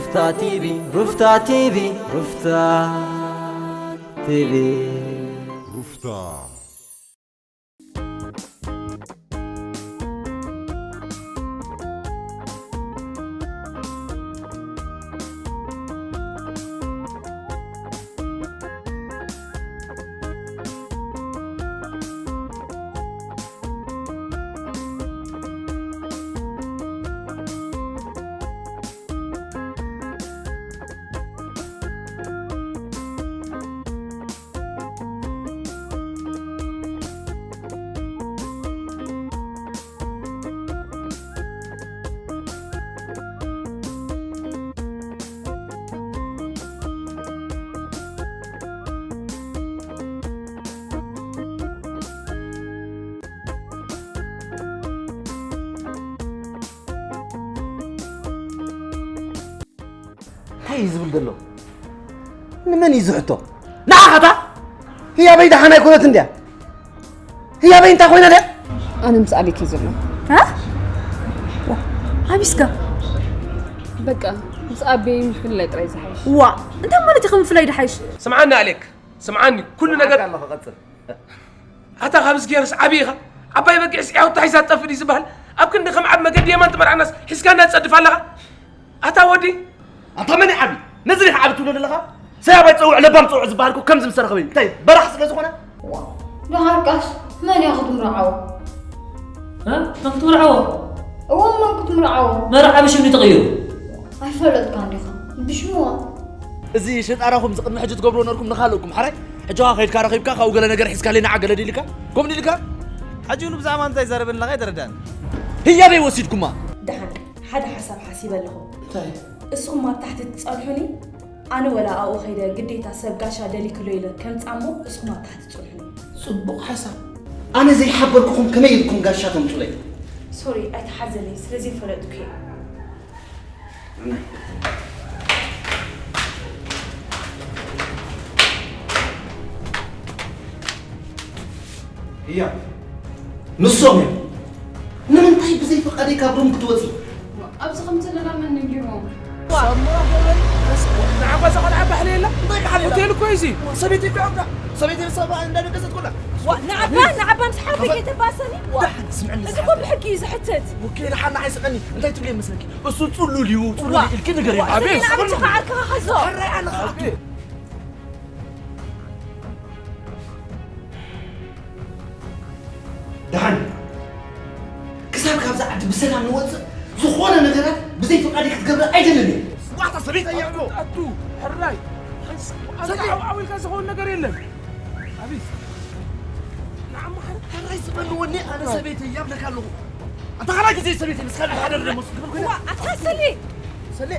ሩፍታ ቲቪ፣ ሩፍታ ቲቪ፣ ሩፍታ ቲቪ። ሩፍታ። እንታይ እዩ ዝብል ዘሎ? ንመን እዩ ዝሕቶ? ንዓኻታ? ህያበይ ደሓን ኣይኮነትን ድያ? ህያበይ እንታይ ኮይና ድያ? ኣነ ምስ ኣቤክ እዩ ዘሎ። እ? ዋ፣ ኣቢስካ? በቃ፣ ምስ ኣቤይ ምፍላይ ጥራይ ዝሓይሽ። ዋ፣ እንታይ ማለት እዩ ምፍላይ ድሓይሽ? ስምዓኒ ኣሌክ፣ ስምዓኒ፣ ኩሉ ነገር ሓቂ ኣለኹ፣ ቀጽል። ኣታ ካብዚ ገይርስ ዓቢ ኢኻ። ዓባይ በጊዕ ስዒያ ወታ ሒዛ ትጠፍእ ድዩ ዝበሃል? ኣብ ክንዲ ከም ዓቢ መገዲ የማን ትመርዓናስ ሒዝካና ትጸድፍ ኣለኻ? ኣታ ወዲ። ኣታ መን እዩ ዓቢ? ነዚ ዲኻ ዓቢ ትብሎ ዘለኻ? ሰያባይ ጸውዕ ለባም ጸውዕ ዝበሃል እኮ ከምዚ ምስ ተረኸበ እዩ። እንታይ በራሕ ስለ ዝኾነ? ዳሓርካስ መን እያ ክትምርዓዎ? እ? መን ክትምርዓዎ? እወ መን ክትምርዓዎ? መርዓ ብሽም ድዩ ተቐይሩ? ኣይፈለጥካን ዲኻ? ብሽምዋ። እዚ ሽጣራኹም ዝቕድሚ ሕጂ ትገብርዎ ነርኩም ንኻልእኩም ሓራይ ሕጂ ኸዓ ከይድካ ረኺብካ ካብኡ ገለ ነገር ሒዝካለይ ንዓ ገለ ድልካ ከምኡ ድልካ። ሕጂ እውን ብዛዕባ እንታይ ዘረብ ኣለኻ ኣይተረዳእን። ህያበይ ወሲድኩማ። ደሓን ሓደ ሓሳብ ሓሲበ ኣለኹ። እንታይ? እስኹም ኣብ ታሕቲ ትጸንሑኒ፣ ኣነ ወላ ኣብኡ ኸይደ ግዴታ ሰብ ጋሻ ደሊክሎ ኢለ ከምጻሞ እስኹም ኣብ ታሕቲ ትጸንሑኒ። ጽቡቕ ሓሳብ። ኣነ ዘይሓበርኩኹም ከመይ ኢልኩም ጋሻ ተምጹለይ? ሶሪ ኣይትሓዘለይ ስለ ዘይፈለጥኩ እየ። እያ ንሶም እዮም። ንምንታይ ብዘይ ፍቓደይ ካብ ሩም ክትወፂ? ኣብዚ ከም ዘለና መን ነጊርዎም? ንዓባ እዛ ቆልዓ ባህሊ የላ እንታይ ካሓል ሆቴል እኮ እዩ እዚ። ሰበይቲ እኮ ኣብታ ሰበይቲ ሰባ እንዳደገሰት ኮላ። ንዓባ ንዓባ ምስ ሓወይ ከይተባሰኒ። ስምዕኒ እዚ እኮ ብሕጊ እዩ ዝሕተት። ወኪል ሓና ኣይስቀኒ እንታይ ትብሊ መስለኪ? እሱ ጽሉል እዩ ጽሉል ኢልኪ ንገሪ። ኣቤት። ዓርክኻ ሓዞ። ደሓን ክሳብ ካብዛ ዓዲ ብሰላም ንወፅእ ዝኾነ ነገራት ብዘይ ፍቃድ ክትገብረ ኣይደልን እየ። ዋታ ሰበይት እያ እኮ። ኣቱ ሕራይ ሰበይ ዓው ኢልካ ዝኸውን ነገር የለን። ኣቤት። ንዓማ ሕራይ ዝበልዎ እኔ ኣነ ሰበይት እያ ብለካ ኣለኹ። ኣታ ኻልኣይ ግዜ ሰበይት ምስካ ሓደ ደሞ ስግብል ኮይና። ዋ ኣታ ሰሌ ሰሌ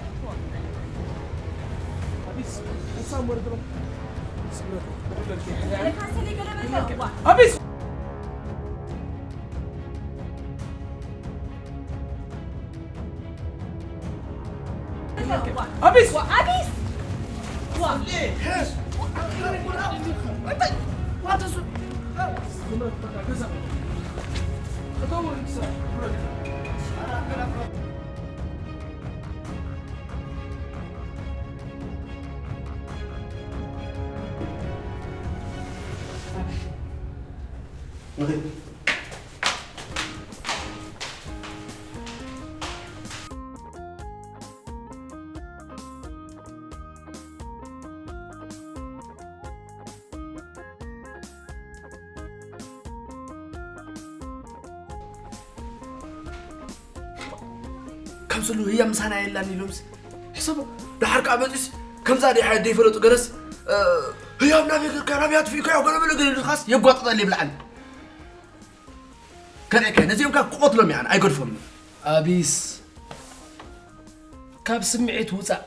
ኣቢስ ሕሳም ወርድ በል። ኣቢስ ኣቢስ ኣቢስ ከም ስሉ ህያብ ምሳና የላን ኢሎምስ ሕሰቦ። ደሓር ከኣ መጺስ ከምዛ ደይ ሓ-፣ ደይፈለጡ ገለስ፣ እ፣ ህያብ ናበይ ገርካ፣ ናበይ ኣጥፊእካዮ፣ ገለ በለ ገለ ኢሉ ኻስ የጓጥጠል ይብልዓኒ። ከርእየካ፣ ነዚኦም ከኣ ክቐትሎም እየ ኣነ፣ ኣይገድፎምን። ኣቢስ፣ ካብ ስምዒት ውጻእ።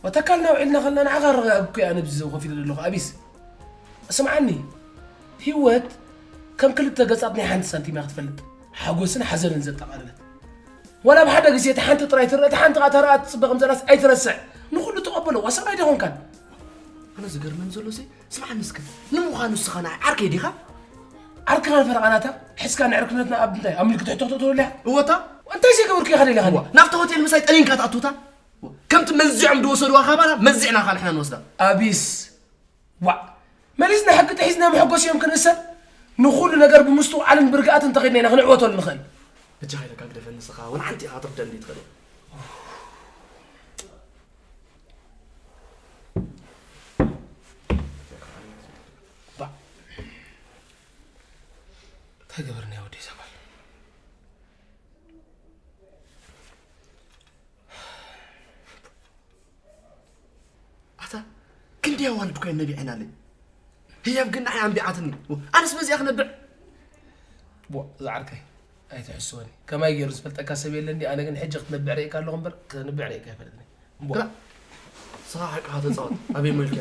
ወተካልና ውዒልና ከለና ንዓኻ ረጋግኩ እየ ኣነ ኣብዚ ኮፍ ኢለ ዘለኹ። ኣቢስ፣ ስምዓኒ፣ ህይወት ከም ክልተ ገጻት ናይ ሓንቲ ሳንቲም እያ ክትፈልጥ። ሓጎስን ሓዘንን ዘጠቓለለት። ዋላ ኣብ ሓደ ግዜ እታ ሓንቲ ጥራይ ትረአ፣ እታ ሓንቲ ከኣ ተረኣ ትጽበ ከም ዘላስ ኣይትረስዕ። ንኹሉ ተቐበሎ፣ ዋ ሰብኣይ ዶ ኾንካን? ኣነ ዝገርመኒ ዘሎ ሲ፣ ስምዓኒ እስከ፣ ንምዃኑ ንስኻ ንዓይ ዓርከይ ዲኻ? ዓርክኻ ንፈረቓ ናታ፣ ሕዝካ ንዕርክነትና ኣብ እንታይ? ኣብ ምልክት ሕቶ ክትእትወሉ ኢኻ? እወታ። እንታይ ዘይገበርኩ ኢኻ ደሊኻኒ? እዋ፣ ናብቲ ሆቴል ምሳይ ጠሊንካ ትኣትውታ? ከምቲ መዚዖም ዝወሰድዋ ካባና መዚዕና ካ ንሕና ንወስዳ። ኣቢስ፣ ዋዕ፣ መሊስና ሕጊ ጥሒስና መሐጎሲ እዮም ክንእሰር? ንኹሉ ነገር ብምስትውዓልን ብርግኣትን እንተኸድና ኢና ክንዕወተሉ ንኽእል። በጃኻ ኢለካ ግደፈኒ፣ ንስኻ እውን ሓንቲ ኢኻ ትርደኒ ትኽእል። ባዕ። እንታይ ገበርና ወዲ ሰባል? ኣታ ክንደይ ኣዋልድ እኳ ነቢዐናለይ። ህያብ ግን ንዓይ ኣንቢዓትኒ። ኣነስ በዚኣ ክነብዕ። ቦ፣ ዝዓርከይ፣ ኣይትሕስወኒ። ከማይ ገይሩ ዝፈልጠካ ሰብ የለን ድዩ? ኣነ ግን ሕጂ ክትነብዕ ርእየካ ኣለኹ እምበር፣ ክነብዕ ርእየካ ኣይፈልጥን። እምቦ። ግራ። ንስኻ ሓቅኻ ተጻወት። ኣበይ ሞልከ?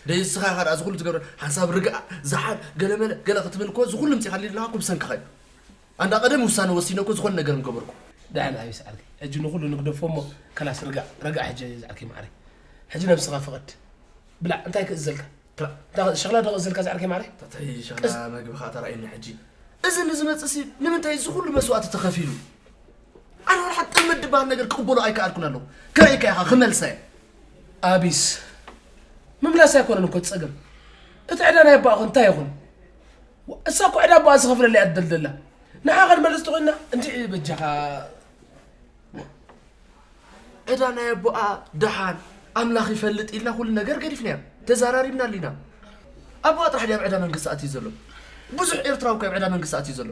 ደይ ንስኻ ኢኻ ደኣ እዚ ኩሉ ትገብረ። ሓንሳብ ርግኣ፣ ዝሓል፣ ገለመለ፣ ገለ ክትብል እኮ እዚ ኩሉ ምጺኻ ኣለኻ እኮ ብሰንክኻ እዩ። ኣንዳ ቀደም ውሳነ ወሲነ እኮ ዝኾነ ነገር ምገበርኩ። ደሓን ኣቢስ ዓርከይ። ሕጂ ንኹሉ ንግደፎ እሞ ከላስ ርጋእ፣ ረጋእ ሕጂ ዝዓርከይ ማዕረይ። ሕጂ ነብስኻ ፍቐድ። ብላዕ፣ እንታይ ክእዘልካ? ፕራ-፣ እንታይ ሸኽላ ዶ ክእዘልካ ዝዓርከይ ማዕረይ? እንታይ ሸኽላ ቀስ- መግቢ ኸኣ ተራእየኒ ሕጂ። እዚ ንዝመጽእ ሲ ንምንታይ እዚ ኩሉ መስዋእቲ ተኸፊሉ? ኣነ ወላ ሓንቲ ጥልመት ድበሃል ነገር ክቕበሎ ኣይከኣልኩን ኣለኹ። ከርእየካ ኢኻ ክመልሳ እየ። ኣቢስ፣ ምምላስ ኣይኮነን እኮ ጸገም። እቲ ዕዳ ናይ ኣቦኣ እኮ እንታይ ይኹን? እሳ እኮ ዕዳ ኣቦኣ ዝኸፍለላ እያ ትደልደላ። ንዓ ክንመልስ ተኾይንና፣ እንድዒ በጃኻ። ዕዳ ናይ ኣቦኣ ደሓን ኣምላኽ ይፈልጥ ኢልና ኩሉ ነገር ገዲፍናዮ። ተዛራሪብናሉ ኢና። ኣቦኣ ጥራሕ ድዩ ኣብ ዕዳ መንግስቲ ኣትዩ ዘሎ? ብዙሕ ኤርትራዊ እኮ ኣብ ዕዳ መንግስቲ ኣትዩ ዘሎ።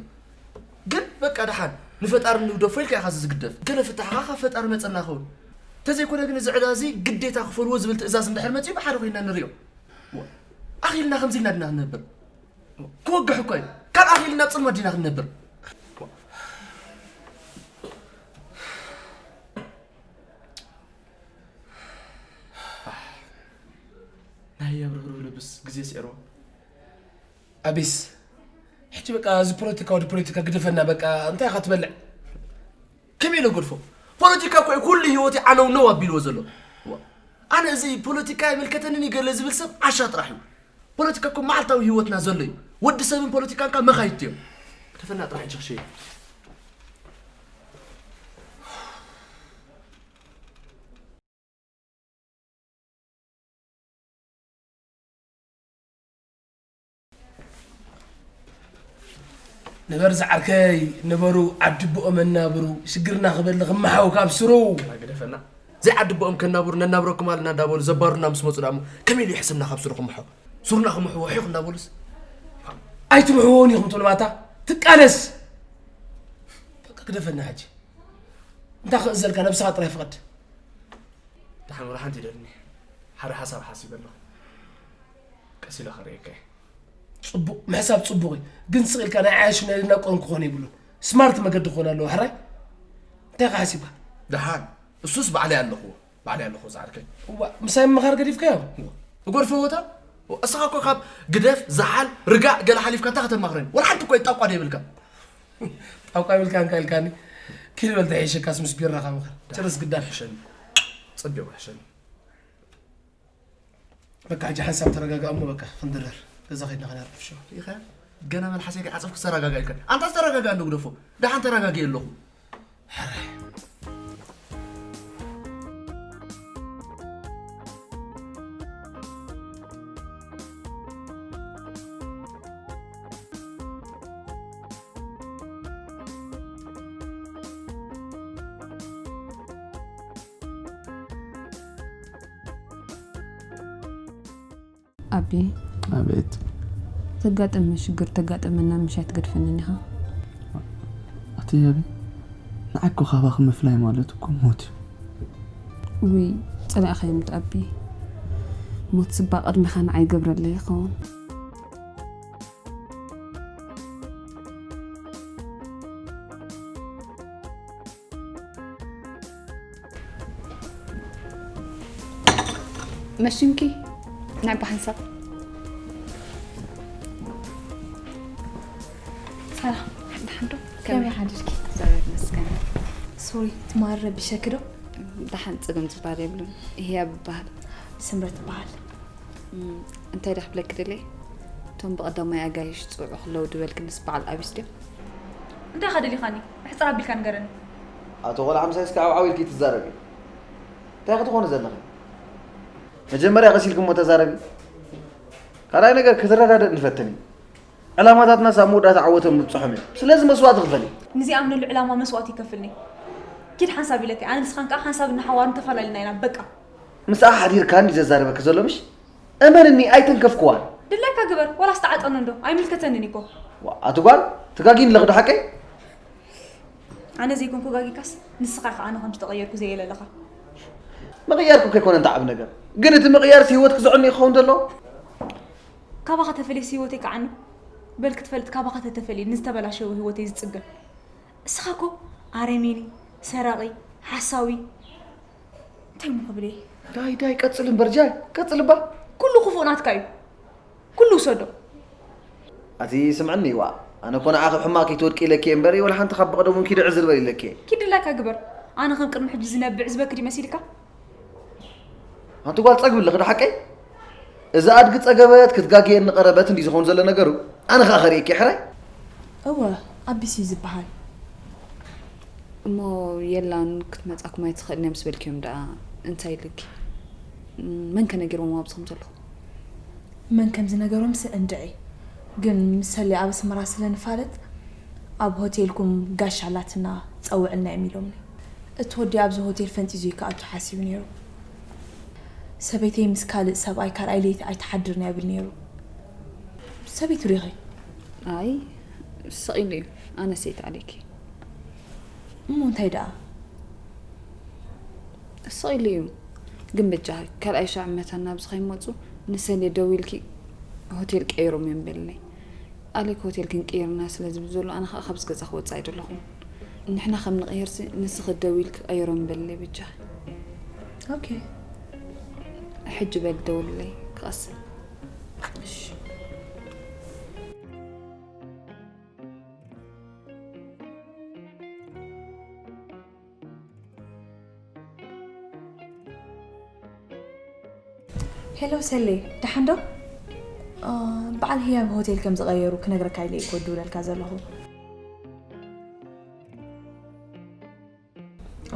ግን በቃ ደሓን ንፈጣሪ ንውደፎ ኢልካ ኢኻ እዚ ዝግደፍ። ገለ ፍታሕኻ ካብ ፈጣሪ መጸና ኸውን። ተዘይኮነ ግን እዚ ዕዳ እዚ ግዴታ ክፈልዎ ዝብል ትእዛዝ እንድሕር መጺኡ ብሓደ ኮይንና ንሪኦ። ዋ፣ ኣኺልና ከምዚ ኢልና ድና ክንነብር? ክወግሕ እኮ እዩ። ካብ ኣኺልና ኣብ ጽልመት ዲና ክንነብር? ናይ ኣብ ርህሩህ ልብስ ግዜ ስዒርዎ። ኣቢስ፣ ሕጂ በቃ እዚ ፖለቲካ ወዲ ፖለቲካ ግደፈና በቃ፣ እንታይ ኢኻ ትበልዕ? ከመይ ኢለ ገድፎ? ፖለቲካ እኮ እዩ ኩሉ ህይወተይ ዓነው ነው ኣቢልዎ ዘሎ። ዋ፣ ኣነ እዚ ፖለቲካ ኣይምልከተንን እዩ ገለ ዝብል ሰብ ዓሻ ጥራሕ እዩ። ፖለቲካ እኮ መዓልታዊ ህይወትና ዘሎ እዩ። ወዲ ሰብን ፖለቲካን ከኣ መኻይድቲ እዮም። ግደፈና ጥራሕ ሕጂ ክሸይ። ንበር ዝዓርከይ፣ ንበሩ ዓዲ ኣቦኦም ኣናብሩ፣ ሽግርና ክበልኽ እመሓው ካብ ስሩ። ግደፈና። ዘይዓዲ ኣቦኦም ከናብሩ ነናብረኩም ኣለና እንዳበሉ ዘባሩና ምስ መጹ ደኣ እሞ ከመይ ኢሉ ይሕስብና ካብ ስሩ ክምሕው? ሱርና ክምሕዎ ሒኹ እንዳበሉስ ኣይትምሕዎን ኢኹም ትብሉ ማታ ትቃለስ። በቃ ግደፈና ሕጂ። እንታይ ክእዘልካ ነብስኻ ጥራይ ፍቐድ። ደሓን ወላ ሓንቲ ይደልኒ። ሓደ ሓሳብ ሓሲበ ኣለኹ። ቀስ ኢለ ከርእየካ እየ። ጽቡቕ፣ ምሕሳብ ጽቡቕ እዩ። ግን ስቕ ኢልካ ናይ ዓያሹ ናይ ደናቆሮን ክኾን የብሉን። ስማርት መገዲ ክኾን ኣለዎ፣ ሕራይ? እንታይ ኢኻ ሓሲብካ? ደሓን፣ እሱስ ባዕለይ ኣለኹዎ። ባዕለይ ኣለኹዎ፣ ዝዓርከይ። እዋ፣ ምሳይ ምምኻር ገዲፍካዮ? እዋ፣ እጎድፎ ቦታ? እዋ፣ እስኻ እኮ ካብ ግደፍ፣ ዝሓል፣ ርጋእ፣ ገለ ሓሊፍካ እንታይ ከተማኽረኒ? ወላ ሓንቲ እኮ ጣቋ ዶ የብልካ? ጣቋ የብልካ እንካ ኢልካኒ። ኪድ በል ተሐይሸካስ ምስ ቢራኻ ምኸር። ጭርስ ግዳፍ። ሕሸኒ። ጽቢቑ ሕሸኒ። በቃ፣ ሕጂ ሓንሳብ ተረጋጋእ እሞ፣ በቃ፣ ክንድረር። ገዛ ኸይድና ኸነርዕፍ ሸው። ኢኻ? ገና መልሓሰይ ከይዓጸፍኩ ተረጋጋ ኢልካ። ኣንታ ተረጋጋ፣ እንዶ ግደፎ። ደሓን ተረጋጊ ኣለኹ። ሕራይ። ኣቢ፣ ኣቤት። ዘጋጠመ ሽግር ተጋጠመና ምሽ ኣይትገድፈንን ኢኻ። ኣቲ ኣቢ፣ ንዓይ እኮ ካባኺ ምፍላይ ማለት እኮ ሞት እዩ። ውይ፣ ጸላኢኻ ይሙት ኣቢ። ሞት ስባ ቅድሚኻ ንዓይ ይገብረለይ ይኸውን። መሽንኪ ናይ ብሓንሳብ ሰላም፣ ደሓን ዶ? ከመይ ሓዲርኪ? እግዚኣብሔር ይመስገን። ሶሪ፣ ትማሊ ረቢሸኪ ዶ? ደሓን፣ ጸገም ዝበሃል የብሉን። ህያብ ይበሃል። ስምረት ይበሃል። እም፣ እንታይ ደኣ ክብለኪ ደልየ? እቶም ብቐዳማይ ኣጋይሽ ጽውዑ ክለዉ ድበልክንስ በዓል ኣቢስ ድዮም? እንታይ ኢኻ ደሊኻኒ? ምሕጽር ኣቢልካ ንገረኒ። ኣቶ ቆልዓ ምሳይ እስከ ዓው ዓው ኢልኪ ትዛረቢ። እንታይ ክትኾኑ ዘለኺ? መጀመርያ ቀስ ኢልኪ እሞ ተዛረቢ። ካልኣይ ነገር ክትረዳደእ ንፈትን እዩ። ዕላማታትናስ ኣብ መወዳእታ ዓወቶም ምብፅሖም እዮም። ስለዚ መስዋእቲ ክፈሊ። ንዚኣምነሉ ዕላማ መስዋእቲ ይከፍልኒ። ኪድ ሓንሳብ ኢለካ፣ ኣነ ንስኻን ከዓ ሓንሳብ እናሓዋርን ተፈላለና ኢና። በቃ። ምስኣ ሓዲርካ እንዲ ዘዛርበኪ ዘሎ ምሽ? እመንኒ ኣይተንከፍክዋን። ድላይካ ግበር፣ ዋላ ኣስተዓጠኖ እንዶ ኣይምልከተንን እኮ። ዋ፣ ኣቲ ጓል፣ ትጋጊን ኣለኺ ዶ ሓቀይ? ኣነ ዘይኮንኩ ጋጊካስ ንስኻ ኢኻ ኣነ ከም ዝተቐየርኩ ዘየለ ኣለኻ። ምቕያርኩ ከይኮነ እንተ ዓቢ ነገር። ግን እቲ ምቕያርስ ህይወትኪ ዘዕንዩ ክኸውን ዘለዎ? ካባኻ ተፈልየስ ህይወተይ ከዓኑ? በል ክትፈልጥ ካባኻ ተተፈልየ ንዝተበላሸወ ህይወተይ ዝጽገን። እስኻ እኮ ኣረሜኒ፣ ሰራቒ፣ ሓሳዊ። እንታይ እሞ ክብል እየ? ዳይ ዳይ ቀጽል እምበር ጃይ፣ ቀጽል እባ። ኩሉ ክፉእ ናትካ እዩ። ኩሉ ውሰዶ። ኣቲ ስምዕኒ ይዋ፣ ኣነ እኮ ንዓኺ ሕማቕ ከይትወድቂ ኢለኪ እየ እምበር፣ ወላ ሓንቲ ካብ ብቐደሙ ኪዲ ዕዝር በል ኢለኪ እየ። ኪድ ድላይካ ግበር። ኣነ ከም ቅድሚ ሕጂ ዝነብዕ ዝበክድ ይመሲልካ? ኣንቲ ጓል ጸግቢ ኣለኺ ዶ ሓቀይ? እዛ ኣድጊ ጸገበት ክትጋግየኒ ቀረበት እንዲ ዝኾን ዘሎ ነገሩ። ኣነ ኸኣ ኸርእየኪ እየ ሕራይ። እወ፣ ኣቢሲ ዝበሃል። እሞ የላን ክትመጻኩም ኣይትኽእልን እያ ምስ በልክዮም ደኣ እንታይ ኢልኪ? መን ከ ነጊርዎም ኣብዚ ከም ዘለኹ? መን ከም ዝነገሮምስ እንድዒ። ግን ምስ ሰሌ ኣብ ኣስመራ ስለ ንፋለጥ ኣብ ሆቴልኩም ጋሻ ኣላትና ጸውዕልና እዮም ኢሎምኒ። እቲ ወዲ ኣብዚ ሆቴል ፈንጢዙ እዩ ክኣቱ ሓሲቡ ነይሩ። ሰበይተይ ምስ ካልእ ሰብኣይ ካልኣይ ለይቲ ኣይትሓድርን እያ ይብል ነይሩ። ሰበይቱ ዲኺ? ኣይ፣ ስቕ ኢሉ እዩ። ኣነስ ኣይተኣልየኪ። እሞ እንታይ ደኣ? ስቕ ኢሉ እዩ። ግን በጃኺ፣ ካልኣይ ሻዕ መታን ናብዚ ከይመጹ ንሰሌ ደዊልኪ ሆቴል ቀይሮም እዮም በልለይ። ኣሌክ ሆቴል ክንቅይርና ስለ ዝብል ዘሎ ኣነ ኸኣ ካብዚ ገዛ ክወጽእ ኣይደለኹን። ንሕና ከም ንቕየርሲ ንስኺ ደዊልኪ ቀይሮም በልለይ በጃኺ። ኦኬ። ሕጂ በል ደውልለይ ክቐስን። እሺ። ሄሎ ሰሌ፣ ደሓን ዶ? እ፣ በዓል ህያብ ሆቴል ከም ዝቐየሩ ክነግረካ ኢለ እኮ ድውለልካ ዘለኹ።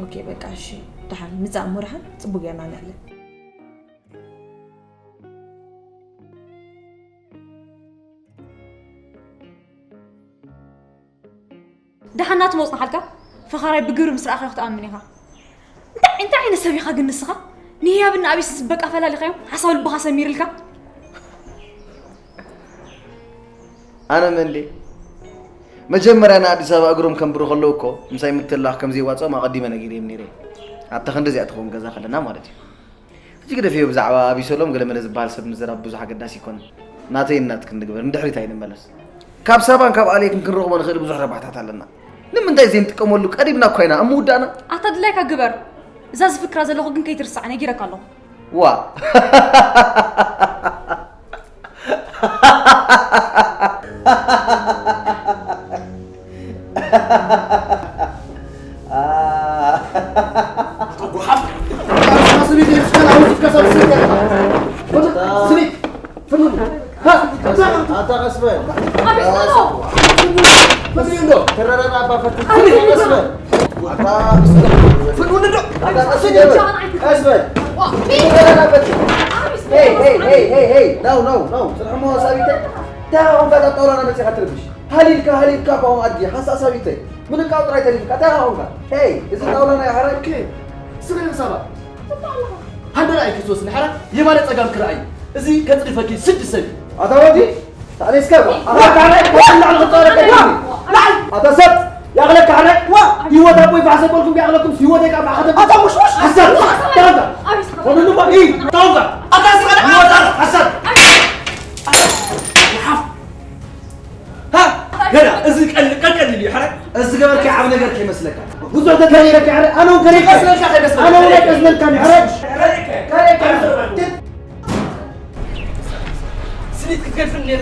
ኦኬ፣ በቃ እሺ፣ ደሓን ምጻእ እሞ ደሓን ጽቡቅ ጌርና ንዕልል። ደሓን ናቱ መውጽናሓልካ ፈኻራይ ብግብሪ ምስ ረኣኻዮ ክትኣምን ኢኻ። እንታይ እንታይ ዓይነት ሰብ ኢኻ ግን ንስኻ? ንህያብን ንኣቢስን በቃ ፈላሊኻዮም ሓሳብ ልብኻ ሰሚርልካ። ኣነ መንዴ መጀመርያ ንኣዲስ ኣበባ እግሮም ከንብሩ ከለዉ እኮ ምሳይ ምትላኽ ከም ዘየዋጽኦም ኣቐዲመ ነጊረዮም ነይረ። ኣታ ክንደዚኣ ትኸውን ገዛ ከለና ማለት እዩ። ሕጂ ግደፍዮ፣ ብዛዕባ ኣቢሰሎም ገለመለ ዝበሃል ሰብ ምዝራብ ብዙሕ ኣገዳሲ ኣይኮነን። ናተይን ናትክን ንግበር፣ ንድሕሪት ኣይንመለስ። ካብ ሳባን ካብ ኣሌክን ክንረኽቦ ንኽእል ብዙሕ ረባሕታት ኣለና። ንምንታይ ዘይንጥቀመሉ ቀሪብና እኳ ኢና ኣብ ምውዳእና። ኣታ ድላይካ ግበር። እዛ ዝፍክራ ዘለኹ ግን ከይትርስዓ ነጊረካ ኣለኹ። ዋ። ኣታ ጓሓፍ። ስሚት፣ ስሚት፣ ስሚት፣ ስሚት፣ ፍኑን። ሃ፣ ኣታ ቀስ በል። ኣቤት፣ ኖ። ፍኑን እንዶ። ተረረና ኣባ ፈትሽ። ኣቤት፣ ቀስ በል። ኣታ ፍኑን እንዶ። ኣታ ቀስ በል። ቀስ በል። ዋ፣ ተረረና ፈትሽ። ኣቤት፣ ሄይ፣ ሄይ፣ ሄይ፣ ሄይ፣ ሄይ። ናው፣ ናው፣ ናው። ጽንሕሞ ሳቢተይ። እንታይ ኾንካ ኣብ ጣውላና መጺኻ ትርብሽ? ሃሊልካ፣ ሃሊልካ እኮ ኣድጊ፣ ሓንሳእ ሳቢተይ። ምንቃው ጥራይ ተሪፍካ፣ እንታይ ኾንካ? ሄይ፣ እዚ ጣውላና እዩ ሓራይ። ኦኬ፣ ስለ ሳባ። ሃንደራ ኣይክትወስድ ሓራ የማነ ጸጋም ክረኣይ። እዚ ከጽድፈኪ ስድ ሰብ እዩ። ኣታ ወዲ፣ ታዕሌስካ፣ ኣታ ካዕራይ፣ ወዲ ላዕሊ ክጻወረካ ይብኒ። ኣታ ሰብ፣ ያቕለካ ሓራይ፣ ዋ፣ ህይወት ኣቦይ ፋሕ ዘበልኩም ያቕለኩም ህይወት ይቃ ፋሕ ከተብ-፣ ኣታ ሙሽ ሙሽ፣ ሓሳብ፣ ታውጋ። ወንሉ ባ፣ ኢ፣ ታውጋ። ኣታ ስኻ፣ ይወጣ፣ ሓሳብ። ሓፍ። ሃ፣ ገና እዚ ቀል-፣ ቀልቀል ኢሉ እዩ፣ ሓረ። እዚ ገበርካዮ ዓቢ ነገር ከይመስለካ። ብዙሕ ተተሪረካ፣ ሓረ። ኣነ እውን ከሪርካ። ከይመስለካ፣ ከይመስለካ። ኣነ እውን ኣይቀዝነልካን፣ ሓረ። ከሪርካ። ስኒት ክትገድፍን ነይሩ።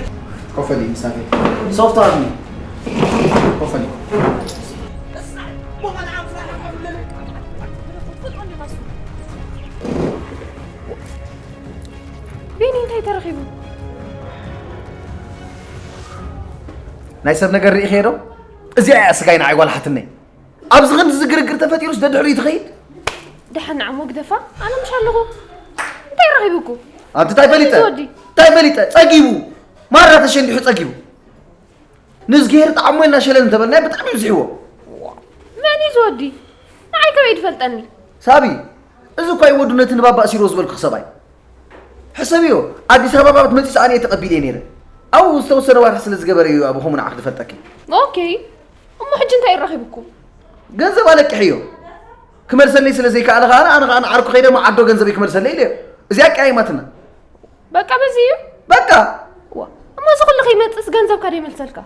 ኮፈሊ፣ ምሳሌ። ሶፍት ኣርሚ። ኮፈሊ። ቢኒ እንታይ ተረኺቡ? ናይ ሰብ ነገር ርኢኸዮ ዶ? እዚኣ እያ ስጋይ ንዓይ ጓል ሓትነይ። ኣብዚ ክንዲ ዝግርግር ተፈጢሩስ ደድሕሪኡ ትኸይድ? ደሓን ንዓሞ ግደፋ፣ ኣነ ምሽ ኣለኹ። እንታይ ረኺብኩ? ኣንቲ እንታይ ፈሊጠ? እዚ ወዲ። እንታይ ፈሊጠ? ጸጊቡ። ማራ ተሸንዲሑ ጸጊቡ። ንዝገሄር ጣዕሞ ኢልና ሸለል እንተበልናዮ ብጣዕሚ ብዝሕዎ። መን እዩ ዝወዲ? ንዓይ ከመይ ትፈልጠኒ? ሳቢ፣ እዚ እኳ እዩ ወዱ ነቲ ንባባ እሲሮ ዝበልኩ ሰብኣይ። ሕሰብዮ፣ ኣዲስ ኣበባ ክትመፂ ሰኣን እየ ተቐቢለ ነይረ። ኣብኡ ዝተወሰነ ዋርሒ ስለ ዝገበረ እዩ ኣብ ሆም ንዓኽ ዝፈልጠኪ። ኦኬ፣ እሞ ሕጂ እንታይ ረኺብኩም? ገንዘብ ኣለቅሕዮ። ክመልሰለይ ስለ ዘይከኣለ ከኣ ኣነ ከኣ ንዓርኩ ከይደ መዓዶ ገንዘበይ ክመልሰለይ ኢለዮ። እዚኣ ቀያይማትና። በቃ በዚ እዩ? በቃ ዋ፣ እሞ እዚ ኩሉ ከይመጽእስ ገንዘብካ ደይመልሰልካ?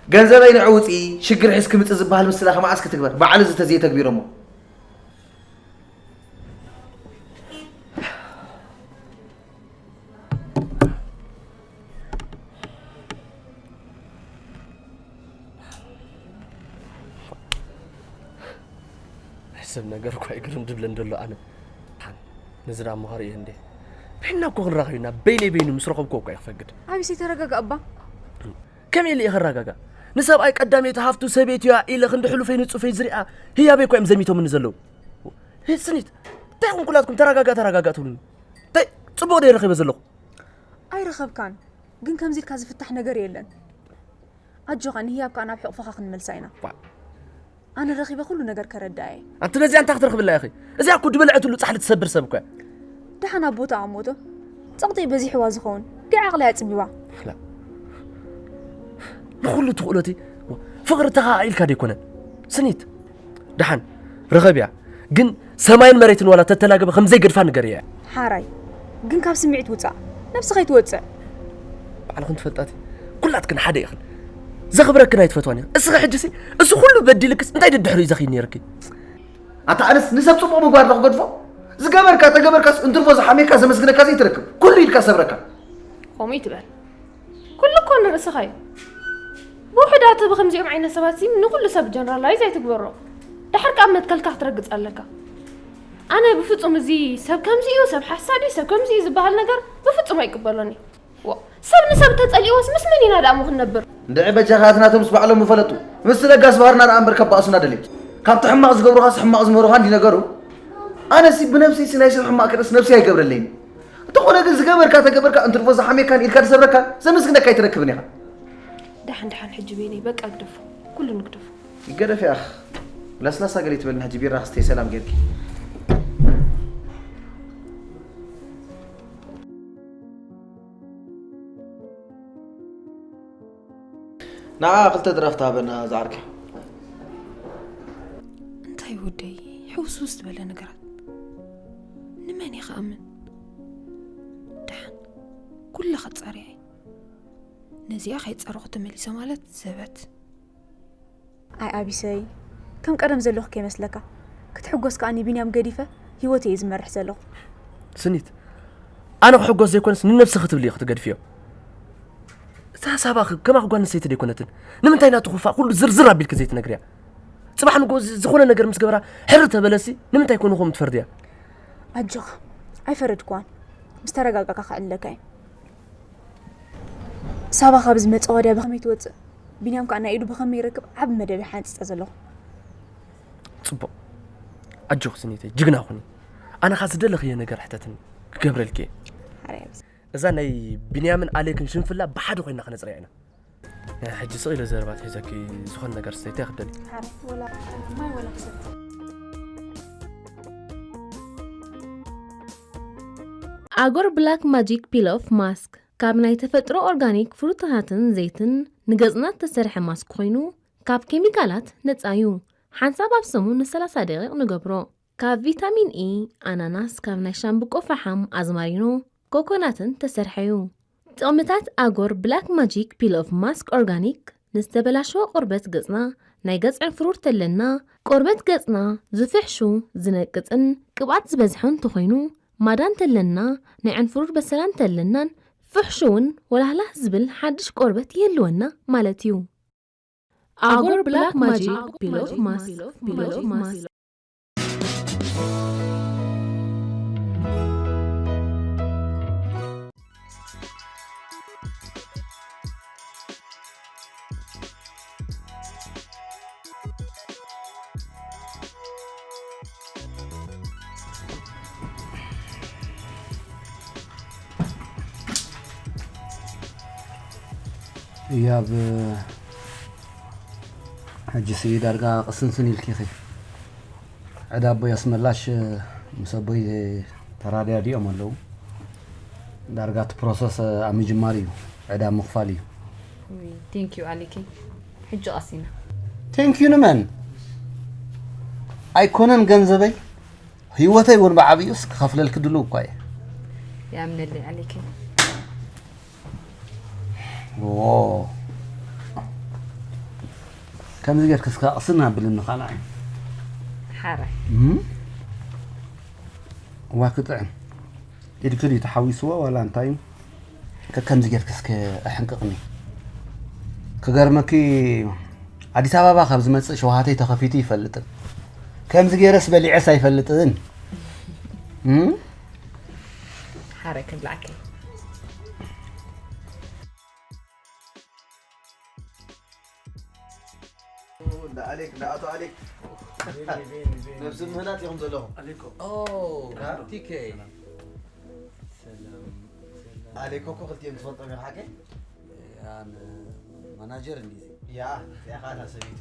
ገንዘበይ ንዕውፂ ሽግር ሒዝኪ ምፂ ዝበሃል ምስላ ከመዓስ ክትግበር በዓል እዚ ተዘይተግቢሮሞ። ናይ ሰብ ነገር እኳ እዩ ግርም ድብለን ዘሎ ኣነ። ሓን፣ ነዚ ደኣ እሞ ከርእዮ እንዴ? በይንና እኮ ክንራኸብ ኢና፣ በይነይ በይኑ ምስ ረኸብኩዎ እኳ እዩ ክፈግድ። ኣቢሰይ ተረጋጋእ እባ። ከመይ ኢለ እየ ክረጋጋእ? ንሰብኣይ ቀዳመይቲ ሃፍቱ ሰበይቱ እያ ኢለ ክንዲ ሕሉፈይ ንጹፈይ ዝሪኣ ህያበይ እኳ እዮም ዘሚቶምኒ ዘለዉ። ህስኒት፣ እንታይ ኹን ኩላትኩም ተረጋጋእ ተረጋጋእ ትብሉኒ? እንታይ ጽቡቕ ድየ ረኺበ ዘለኹ? ኣይረኸብካን፣ ግን ከምዚ ኢልካ ዝፍታሕ ነገር የለን። ኣጆኻ ንህያብ ከኣ ናብ ሕቕፍኻ ክንመልሳ ኢና። ኣነ ረኺበ ኩሉ ነገር ከረድኣ እየ። ኣንቲ ነዚኣ እንታይ ክትረኽብላ ኢኺ? እዚኣ እኮ ድበልዐትሉ ጻሕሊ ትሰብር ሰብ እኮ እያ። ደሓን ኣብ ቦታኣ እሞ እቶ ጸቕጢ በዚሕዋ ዝኸውን ድያ ዓቕላ እያ ጽቢባ። ኣላ ንኹሉ ትኽእሎቲ ፍቕሪ ተኸኣኢልካ ደይኮነን ስኒት ደሓን ርኸብያ ግን ሰማይን መሬትን ዋላ ተተላገበ ከም ዘይገድፋ ንገርያ እያ። ሓራይ ግን ካብ ስምዒት ውጻእ ነብስኻ ይትወጽዕ። ባዕልኽን ትፈልጣቲ ኩላትክን ሓደ ኢኽን ዘኽብረክን ኣይትፈትዋን ኢኽን እስኺ ሕጂሲ እዚ ኩሉ በዲልክስ እንታይ ደድሕሪኡ ዘኽይድ ነይርኪ ኣታ ኣነስ ንሰብ ጽቡቕ ምግባር ዶ ክገድፎ ዝገበርካ ተገበርካስ እንትርፎ ዝሓሜካ ዘመስግነካ ዘይትረክብ ኩሉ ኢድካ ሰብረካ ከምኡ ይትበል ኩሉ እኮ ንርእስኻ እዩ ብውሕዳት ብከምዚኦም ዓይነት ሰባት ሲ ንኩሉ ሰብ ጀነራላይዝ ኣይትግበሮ ደሓር ከኣ መትከልካ ክትረግጽ ኣለካ ኣነ ብፍጹም እዚ ሰብ ከምዚ እዩ ሰብ ሓሳድ እዩ ሰብ ከምዚ እዩ ዝበሃል ነገር ብፍጹም ኣይቅበሎን እዩ ሰብ ንሰብ ተጸሊእዎስ ምስ መን ኢና ደኣ እሞ ክንነብር? እንድዒ በጃኻ እቲ ናቶም ምስ ባዕሎም ምፈለጡ። ምስቲ ለጋስ ባህርና ደኣ እምበር ከባእሱና ደልዮም። ካብቲ ሕማቕ ዝገብሩኻስ ሕማቕ ዝምህሩኻ እንዲ ነገሩ። ኣነሲ ብነብሰይሲ ናይ ሰብ ሕማቕ ክርእስ ነብሰይ ኣይገብረለይን። እንተኾነ ግን ዝገበርካ ተገበርካ እንትርፎ ዝሓሜካን ኢድካ ዝሰብረካን ዘመስግነካ ኣይትረክብን ኢኻ። ደሓን ደሓን ሕጂ በይነይ በቃ ግደፎ። ኩሉ ንግደፎ። ይገደፍ ያኽ። ለስላሳ ገለ ይትበልና ሕጂ ቢራ ክስተይ ሰላም ጌርኪ። ንዓ ክልተ ድራፍት ሃበና ዝዓርከይ። እንታይ ወደይ ሕውስውስ ዝበለ ነገራት ንመን እየ ክኣምን ደሓን ኩለ ከፃርያ እየ ነዚኣ ከይፀረኹ ተመሊሰ ማለት ዘበት ኣይ ኣቢሰይ ከም ቀደም ዘለኹ ከይመስለካ ክትሕጎስ ከኣ ንቢንያም ገዲፈ ሂወተይ እየ ዝመርሕ ዘለኹ ስኒት ኣነ ክሕጎስ ዘይኮነስ ንነብሲ ክትብሊ ክትገድፍዮ እዛ ሳባ ከማኺ ጓል ኣንስተይቲ ደይኮነትን ንምንታይ ናቱ ክፋእ ኩሉ ዝርዝር ኣቢልኪ ዘይትነግርያ ጽባሕ ንጎ ዝኾነ ነገር ምስ ገበራ ሕር ተበለሲ ንምንታይ ኮኑ ከም ትፈርድያ ኣጆኻ ኣይፈረድክዋን ምስ ተረጋጋእካ ከዕልለካ እየ ሳባ ካብ ዝመጸ ወዲያ ብኸመይ ትወጽእ ቢንያም ከኣ ናይ ኢዱ ብኸመይ ይረክብ ዓቢ መደብ እየ ሓንጺጸ ዘለኹ ጽቡቕ ኣጆኺ ስኒተይ ጅግና ኩኒ ኣነ ኸኣ ዝደለኽዮ ነገር ሕተትኒ ክገብረልኪ እየ እዛ ናይ ቢንያምን ኣሌክን ሽንፍላ ብሓደ ኮይና ክነጽርያ ኢና ሕጂ ስቕ ኢለ ዘረባ ትሒዘኪ ዝኾነ ነገር ስተይቲ ክደሊ ኣጎር ብላክ ማጂክ ፒል ኦፍ ማስክ ካብ ናይ ተፈጥሮ ኦርጋኒክ ፍሩታታትን ዘይትን ንገጽና እተሰርሐ ማስክ ኮይኑ ካብ ኬሚካላት ነጻ እዩ። ሓንሳብ ኣብ ሰሙን ን30 ደቂቕ ንገብሮ። ካብ ቪታሚን ኢ፣ ኣናናስ፣ ካብ ናይ ሻምብቆ ፈሓም፣ ኣዝማሪኖ፣ ኮኮናትን ተሰርሐ እዩ። ጥቕምታት ኣጎር ብላክ ማጂክ ፒል ኦፍ ማስክ ኦርጋኒክ ንዝተበላሸወ ቆርበት ገጽና፣ ናይ ገጽ ዕንፍሩር ተለና፣ ቆርበት ገጽና ዝፍሕሹ፣ ዝነቅጽን ቅብኣት ዝበዝሖ እንተኾይኑ፣ ማዳ እንተለና፣ ናይ ዕንፍሩር በሰላ እንተለናን ፍሕሹውን ወላህላህ ዝብል ሓድሽ ቆርበት ይህልወና ማለት እዩ። ኣጎር ብላክ ማጂክ ፒል ኦፍ ማስክ ፒል ኦፍ ማስክ እያብ፣ ሕጂ ሲ ዳርጋ ቅስንስን ኢልኪ ኢኺ። ዕዳ ኣቦይ ኣስመላሽ ምስ ኣቦይ ተራዳዲኦም ኣለዉ። ዳርጋ እቲ ፕሮሰስ ኣብ ምጅማር እዩ። ዕዳ ምኽፋል እዩ። ቴንክ ዩ ኣሊኪ። ሕጂ ቀሲና። ቴንክ ዩ ንመን? ኣይኮነን ገንዘበይ፣ ህይወተይ እውን ብዓብዩስ ክኸፍለልኪ ድሉው እኳ እየ። ይኣምነለይ ኣሊኪ። ዎ። ከምዚ ጌርኪ እስከ ቅስን ኣብልኒ ካልኣይ። ሓራይ። እም? እዋ ክጥዕም። ኢድኪ ድዩ ተሓዊስዎ ዋላ እንታይ እዩ? ከከምዚ ጌርኪ እስከ ኣሕንቅቕኒ። ክገርመኪ ኣዲስ ኣበባ ካብ ዝመጽእ ሸውሃተይ ተኸፊቱ ይፈልጥን። ከምዚ ጌረስ በሊዐስ ኣይፈልጥን። እም? ሓራይ ክብላዕኪ። እንዳ ኣሌክ፣ እንዳ ኣቶ ኣሌክ። ነብሲ ምህናት ኢኹም ዘለኹም። ኣሊኮ ኦ፣ ቲኬ። ሰላም፣ ሰላም። ኣሌኮ እኮ ክልቲኦም ትፈልጦም ኢኻ ሓቀይ? ያን ማናጀር እንዲዚ። ያ፣ እዚኣ ኸኣ እታ ሰበይቱ።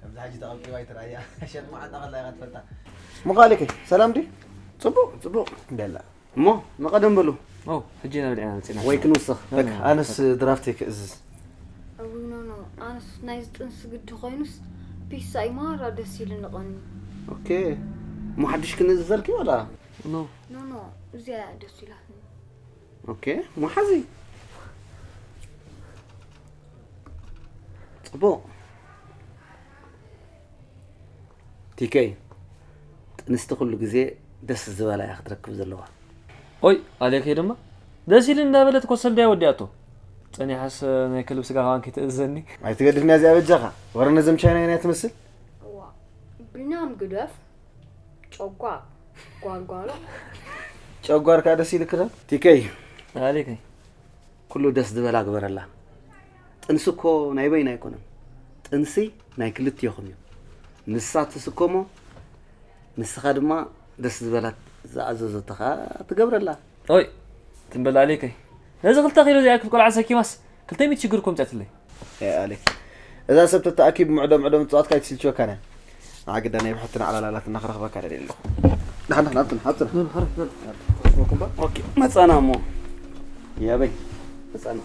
ከምዚ ሕጂ ተቐብቂባ ኣይትረኣያ። ሸጥ መዓንጣ ከላ ኢኻ ትፈልጣ። ምዃ ኣሌከይ፣ ሰላም ድዩ? ጽቡቕ፣ ጽቡቕ። ደላ። እሞ ንቐደም በሉ። ኦ፣ ሕጂ ኢና በሊዕና መጺና። ወይ ክንውስኽ። በቃ፣ ኣነስ ድራፍት ክእዝዝ። እውይ ኖ ኖ፣ ኣነስ ናይ ዝጥንሲ ግዲ ኮይኑስ ፒሳ እዩ ማራ ደስ ኢሉ ንቐኒ። ኦኬ። እሞ ሓድሽ ክንእዝዘልኪ ወላ? ኖ። ኖ ኖ፣ እዚኣ እያ ደስ ኢላትኒ። ኦኬ። እሞ ሓዚ። ጽቡቕ። ቲከይ፣ ጥንስቲ ኩሉ ግዜ ደስ ዝበላ እያ ክትረክብ ዘለዋ። ኦይ፣ ኣሌከይ ድማ ደስ ኢሉ እንዳበለት ኮሰል ድያ ወዲኣቶ። ጸኒሓስ ናይ ክልብ ስጋ ከዋን ከይትእዘኒ። ኣይትገድፍንያ እዚኣ በጃኻ። ወረ ነዘም ቻይናውያን እያ ትመስል። እዋ፣ ቢንያም ግደፍ። ጨጓር። ጓልጓሎ። ጨጓር ከኣ ደስ ኢልክ ዶ? ቲከይ፣ ኣሌከይ። ኩሉ ደስ ዝበላ ግበረላ። ጥንሲ እኮ ናይ በይና ኣይኮነን። ጥንሲ ናይ ክልቲኦኹም እዩ። ንሳ ትስከሞ፣ ንስኻ ድማ ደስ ዝበላ ዝኣዘዘቶ ኸኣ ትገብረላ። ኦይ፣ ትም በል ኣሌከይ። ነዚ ክልተ ኪሎ ዘይኣክል ቆልዓ ሰኪማስ ክልተ ሚእቲ ሽግር እኮ ምጸትለይ። ኤ ኣሌክ፣ እዛ ሰብ ተተኣኪብ ምዕዶ ምዕዶ ምጽዋትካ ኣይትስልችወካን እያ። ንዓ ግዳ ናይ ብሕትና ዕላላላት እናኽረኽበካ ደልየ ኣለኹ። ደሓን ደሓን፣ ኣብትና፣ ኣብትና። ኦኬ፣ መጻና እሞ። ያበይ፣ መጻና።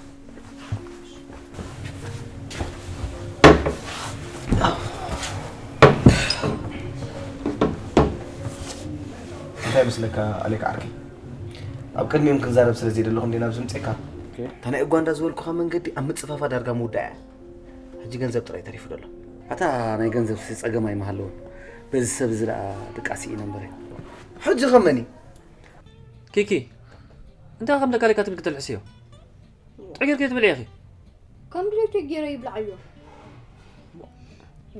እንታይ ይመስለካ ኣሌክ ዓርከይ? ኣብ ቅድሚኦም ክንዛረብ ስለ ዘይደለኹ እንዴ ናብዚ ምጸካ። እታ ናይ ኡጋንዳ ዝበልኩኻ መንገዲ ኣብ ምጽፋፋ ዳርጋ ምውዳእ እያ። ሕጂ ገንዘብ ጥራይ ተሪፉ ደሎ። ኣታ ናይ ገንዘብ ሲ ጸገም ኣይምሃለውን። በዚ ሰብ እዚ ደኣ ድቃሲ ኢና እምበር። ሕጂ ኸመኒ? ኪኪ፣ እንታይ ከም ደቃሊካ ትብል ክትልሕስዮ? ጥዕግር ከይትብል ኢኺ። ከም ድሌቱ ገይረ ይብልዓዮ።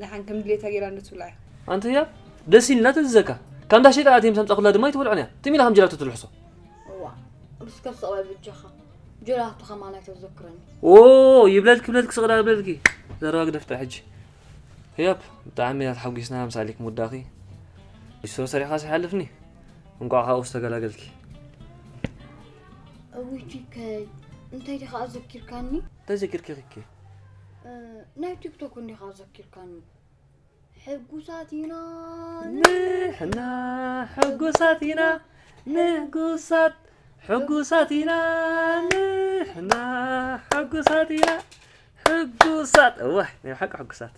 ደሓን ከም ድሌታ ገይራ እንዶ ትብልዓዮ። ኣንቲ ህያብ፣ ደስ ኢልና ተዝዘካ። ካብ እንዳ ሸይጣ ኣትዮም ዘምጻኹላ ድማ ኣይትበልዖን እያ። ትም ኢላ ከም ጀላቶ ትልሕሶ። እዋ፣ እስከ ስቕ በል ብጃኻ። ጀላቶ ከማን ኣይተዘክረኒ። ኦ፣ ይብለልኪ፣ ይብለልኪ፣ ስቕ ዳ ይብለልኪ። ዘረባ ግደፍ ጥራይ ሕጂ። ህያብ፣ ብጣዕሚ ኢና ተሓጒስና ምስ ኣሌክ ምውዳእኺ። ሊስትሮ ሰሪሕኻስ ይሓልፍኒ። እንቋዕ ካብኡ ዝተገላገልኪ። እውይ ቲከይ፣ እንታይ ዲኻ ኣዘኪርካኒ? እንታይ ዘኪርኪ ኪኪ? እ፣ ናይ ቲክቶክ እንዲኻ ኣዘኪርካኒ። ሕጉሳት ኢና። ንሕና ሕጉሳት ኢና፣ ንጉሳት ሕጉሳት ኢና፣ ንሕና ሕጉሳት ኢና፣ ሕጉሳት። እዋይ፣ ናይ ብሓቂ ሕጉሳት።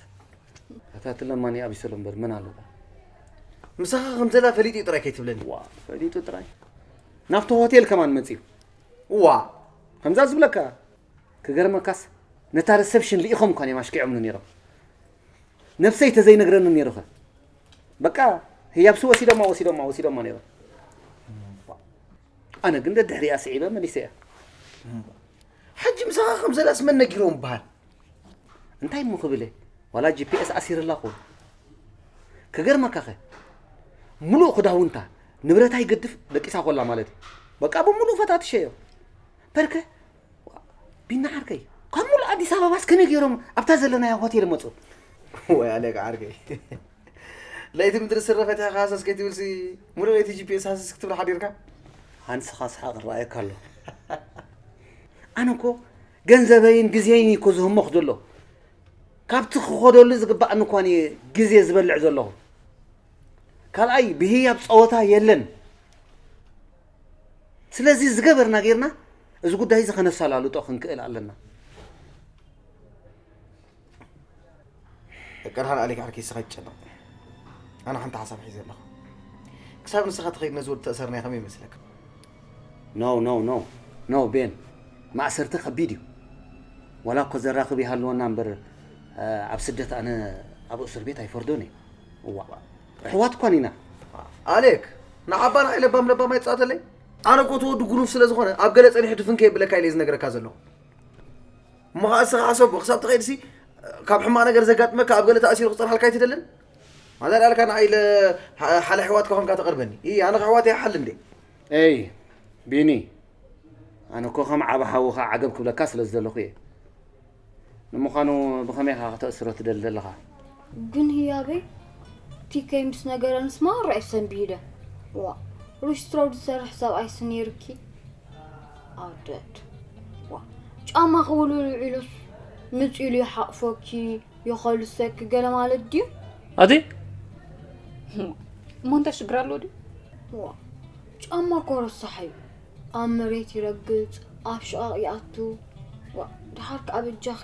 ኣታ ትለማኒ ኣቢሰሎም እምበር መን ኣለካ? ምሳኻ ከም ዘላ ፈሊጡ እዩ ጥራይ ከይትብለኒ። ዋ፣ ፈሊጡ ጥራይ። ናብቲ ሆቴል ከማን መጺኡ። ዋ፣ ከምዛ ዝብለካ። ክገርመካስ፣ ነታ ሪሰፕሽን ልኢኾም እኳ እዮም ኣሽኪዖምኒ ነይሮም። ነብሰይ ተዘይነግረኒ ነይሩኸ። በቃ፣ ህያብሲ ወሲዶማ፣ ወሲዶማ፣ ወሲዶማ ነይሮም። ኣነ ግን ደድሕሪኣ ስዒበ መሊሰ እያ። ሕጂ ምሳኻ ከም ዘላስ መን ነጊሮም ይበሃል? እንታይ እሞ ክብል እየ? ዋላ ጂ ፒ ኤስ ኣሲርላ ክውን። ክገርመካኸ፣ ምሉእ ክዳውንታ፣ ንብረታ ይገድፍ፣ ደቂሳ ኮላ ማለት እዩ። በቃ፣ ብምሉእ ፈታትሸዮ። በርከ፣ ቢና ዓርከይ፣ ካብ ምሉእ ኣዲስ ኣበባስ ከመይ ገይሮም ኣብታ ዘለናያ ሆቴል መጹ? ወይ ኣሌክ ዓርከይ። ለይቲ ምድሪ ስረ ፈቲሕካ ሃሰስ ከይትብልሲ፣ ሙሉእ ለይቲ ጂ ፒ ኤስ ሃሰስ ክትብል ሓዲርካ? ሃንስኻ ሰሓቕ ይረኣየካ ኣሎ። ኣነ እኮ ገንዘበይን ግዜይን እዩ እኮ ዝህሞኽ ዘሎ። ካብቲ ክኸደሉ ዝግባእኒ እኳ እየ ግዜ ዝበልዕ ዘለኹ። ካልኣይ ብህያብ ጸወታ የለን። ስለዚ ዝገበርና ጌርና እዚ ጉዳይ እዚ ከነሳላልጦ ክንክእል ኣለና። ቀርሃን ኣሌክ ዓርከይ ስኻ ይጨነቕ። ኣነ ሓንቲ ሓሳብ ሒዘ ኣለኹ። ክሳብ ንስኻ ትኸይድ ነዚ ወዲ ተእሰርናዮ ከመይ ይመስለካ? No no no no Ben፣ ማእሰርቲ ከቢድ እዩ። ዋላ እኮ ዘራኽብ ይሃልወና እምበር ኣብ ስደት ኣነ ኣብ እስር ቤት ኣይፈርዶን እየ። እዋ ኣሕዋት እኳን ኢና። ኣሌክ ንዓባ ንዓይ ለባም ለባም ኣይትጻወተለይ። ኣነ እኮ እቲ ወዲ ጉኑፍ ስለ ዝኾነ ኣብ ገለ ጸኒሑ ድፍን ከየብለካ ኢለ ዝነግረካ ዘለኹ። እሞ ኸዓ እስኻ ሓሰቦ፣ ክሳብ ትኸይድሲ ካብ ሕማቕ ነገር ዘጋጥመካ ኣብ ገለ ተኣሲሩ ክጸንሓልካ ኣይትደልን? ማዘር ኣልካ ንዓይ ኢለ ሓ- ሓለ ኣሕዋትካ ኮንካ ተቐርበኒ። ኢ ኣነ ከሕዋት ይሓል እንዴ? ኤይ ቢኒ፣ ኣነ እኮ ከም ዓቢ ሓውኻ ዓገብ ክብለካ ስለ ዝደለኹ እየ። ንምዃኑ ብኸመይ ኢኻ ከተእስሮ ትደሊ ዘለኻ? ግን ህያበይ ቲከይ ምስ ነገረንስ ማራ እየ ሰንቢደ። ዋ ሪስትሮ ዝሰርሕ ሰብኣይስ ነይሩኪ ኣደድ። ዋ ጫማ ክውልውል ውዒሉስ ምጽ ኢሉ ይሓቕፎኪ ይኸልሰኪ ገለ ማለት ድዩ? ኣቲ እሞ እንታይ ሽግር ኣለዎ ድዩ? ዋ ጫማ እኮ ረሳሕ እዩ። ኣብ መሬት ይረግጽ፣ ኣብ ሽቓቕ ይኣቱ። ዋ ድሓር ከኣ በጃኺ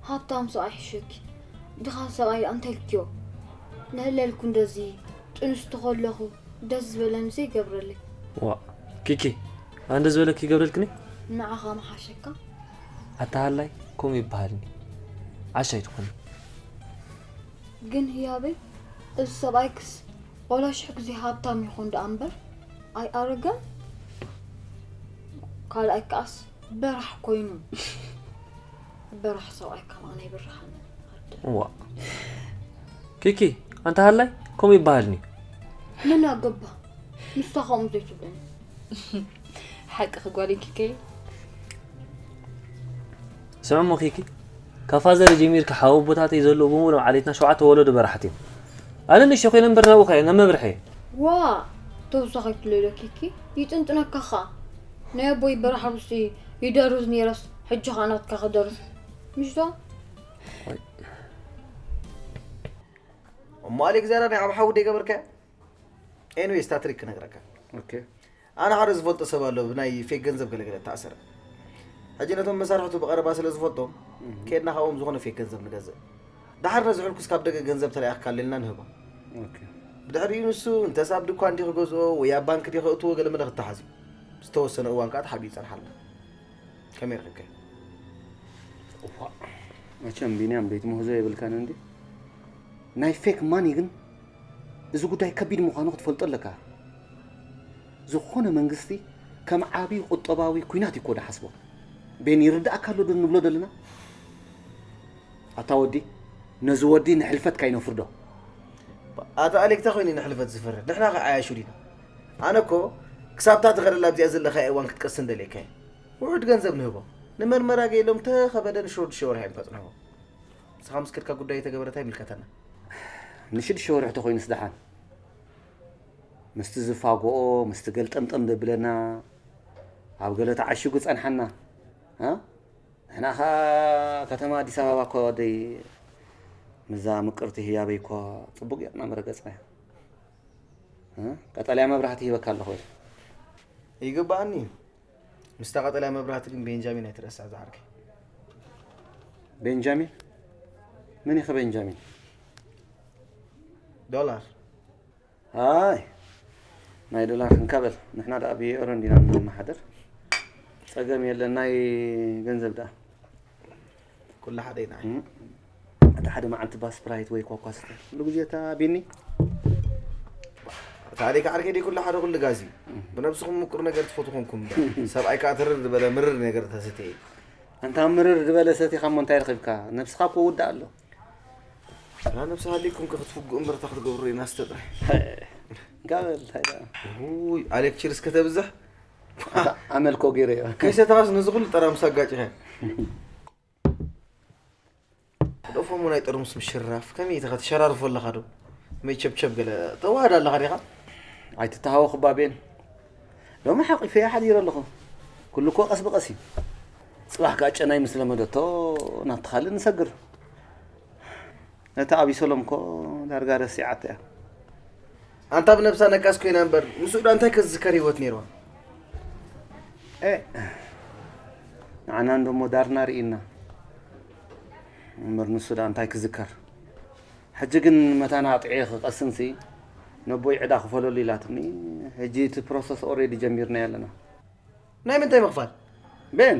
ሃብታም ሰብኣይ ይሕሸኪ። ድኻ ሰብኣይ ደኣ እንታይ ኢልክዮ? ንህለልኩ እንደዚ ጥንስቲ ከለኹ ደስ ዝበለኒ ዘይገብረለይ። ዋ ኪኪ ኣነ ዝበለኪ ይገብረልክኒ። ንዓኻ ምሓሸካ። ኣታ ሃላይ ከምኡ ይበሃልኒ። ዓሻ ኣይትኾኒ። ግን ህያበይ እዚ ሰብኣይክስ ዋላ ሽሕ ግዜ ሃብታም ይኹን ደኣ እምበር ኣይኣረገን። ካልኣይ ከኣስ በራሕ ኮይኑ። በራሕ ሰብኣይ ከማን ኣይብርሃን። ዋ ኪኪ ኣንታ ሃላይ ከምኡ ይበሃልኒ። ምን ኣገባ ንስኻ ከምኡ ዘይትብለኒ። ሓቂ ክጓል ኪከይ ስምዕሞ ኪኪ ካብ ፋዘር ጀሚርካ ሓወቦታተይ ዘለዉ ብምሉኦም ዓሌትና ሸውዓተ ወለዶ በራሕቲ እዮም። ኣነ ንእሽተይ ኮይነ እምበር ናብኡ ከየ ናብ መብርሒ እየ። ዋ ተወሳኺ ትለሎ ኪኪ ይጥንጥነካ ኸኣ ናይ ኣቦይ በራሕ ሩሲ ይደርዝ ነይረስ ሕጂ ኸኣ ናትካ ክደርዝ ምሽቶ እሞ ኣሌክዛንደር ናይ ኣብ ሓዊ ደይገበርካዮ? ኤንዌይስ እታ ትሪክ ክነግረካ። ኦኬ። ኣነ ሓደ ዝፈልጦ ሰብ ኣሎ ብናይ ፌክ ገንዘብ ገለገለ እተኣሰረ። ሕጂ ነቶም መሳርሕቱ ብቐረባ ስለ ዝፈልጦም ከድና ካብኦም ዝኾነ ፌክ ገንዘብ ንገዝእ። ደሓር ነዚ ሕልኩስ ካብ ደገ ገንዘብ ተለኣኽካልና ንህቦ። ኦኬ። ብድሕሪኡ ንሱ እንተስ ኣብ ድኳን ድዩ ክገዝኦ ወይ ኣብ ባንክ ድዩ ከእትዎ ገለ መለ ክተሓዝ እዩ። ዝተወሰነ እዋን ከኣ ተሓቢኡ ይጸንሓልና። ከመይ ረኺብካዮ? እዋእ፣ መቸም ቢንያም ቤት ምህዞ የብልካን እንዲ። ናይ ፌክ ማኒ ግን እዚ ጉዳይ ከቢድ ምዃኑ ክትፈልጦ ኣለካ። ዝኾነ መንግስቲ ከም ዓቢ ቁጠባዊ ኲናት እዩ እኮ ዝሓስቦ። ቤን ይርድኣካ ኣሎ ዶ ንብሎ ዘለና? ኣታ ወዲ፣ ነዚ ወዲ ንሕልፈት ካይነፍርዶ። ኣታ ኣሌክ እንታይ ኮይኑ ንሕልፈት ዝፈርድ? ንሕና ከ ዓያሹ ዲና? ኣነ እኮ ክሳብታ ትኸደላ ኣብዚኣ ዘለኻያ እዋን ክትቀስን ደልየካ እየ። ውሑድ ገንዘብ ንህቦ። ንመርመራ ገይሎም ተኸበደ ንሽዱሽተ ወርሒ እዮም ከጽንሕዎ። ንስኻ ምስ ከድካ ጉዳይ የተገበረ እንታይ ይምልከተና? ንሽዱሽተ ወርሒ ተኾይኑስ ደሓን። ምስቲ ዝፋጎኦ፣ ምስቲ ገልጠምጠም ዘብለና፣ ኣብ ገለ ተዓሺጉ ጸንሓና። እ? ንሕና ኸኣ ከተማ ኣዲስ ኣበባ እኮ ደይ ምዛ ምቅርቲ ህያበይ እኮ ጽቡቅ ጌርና መረገጽናያ። እ? ቀጠልያ መብራህቲ ሂበካ ኣለኹ። ይግባኣኒ እዩ። ምስታ ቀጠልያ መብራህቲ ግን ቤንጃሚን ኣይትረስዕ ዝዓርከይ። ቤንጃሚን? መን ኢኸ ቤንጃሚን? ዶላር። ኣይ ናይ ዶላር ክንካ በል፣ ንሕና ደኣ ብዩሮ እንዲና ንመሓደር። ጸገም የለን፣ ናይ ገንዘብ ደኣ። ኩሉ ሓደ ኢና። እም፣ እቲ ሓደ መዓልቲ ባ ስፕራይት ወይ ኮካ ስተ። ኩሉ ግዜ እታ ቢኒ። ታሪክ ዓርከይ ደይ ኩሉ ሓደ ኩሉ ጋዚ። ብነብስኹም ምቁር ነገር ትፈትዉ ኮንኩም እምበር። ሰብኣይ ከኣ ትርር ዝበለ ምርር ነገር ተሰተየ። ኣንታ ምርር ዝበለ ሰቲኻ እሞ እንታይ ረኺብካ? ነብስኻ እኮ ውዳእ ኣሎ። ያ ነብሲ ሃሊኩም ከ ክትፍጉ እምበር እታ ክትገብሩ ኢና ስተ ጥራሕ። ጋበል እንታይ ደኣ? ውይ ኣሌክ ቺርስ ከተብዝሕ። ኣታ ኣመልኮ ገይረ እየ። ከይሰተኻስ ነዚ ኩሉ ጠራምስ ኣጋጭኻ። ደፎሞ ናይ ጠርሙስ ምሽራፍ ከመይ ኢኻ ትሸራርፎ ኣለኻ ዶ? መይ ቸብቸብ ገለ ተዋህድ ኣለኻ ዲኻ? ኣይትተሃወኽ እባ ቤን። ሎሚ ሓቂፈያ ሓዲረ ኣለኹ። ኩሉ እኮ ቀስ ብቐስ እዩ። ጽባሕ ከዓ ጨናይ ምስ ለመደቶ ናብቲ ካልእ ንሰግር። ነታ ኣቢሰሎም እኮ ዳርጋ ረሲዓቶ እያ። ኣንታ ብነብሳ ነቃስ ኮይና እምበር ምስኡ ዳ እንታይ ከዝዝከር ህይወት ነይርዋ። ኤ ንዓና እንዶሞ ዳርና ርኢና እምበር ንሱ ዳ እንታይ ክዝከር። ሕጂ ግን መታና ኣጥዕየ ክቐስንሲ ነቦይ ዕዳ ክፈለሉ ኢላትኒ። ሕጂ እቲ ፕሮሰስ ኦሬዲ ጀሚርናዮ ኣለና። ናይ ምንታይ ምኽፋል? ቤን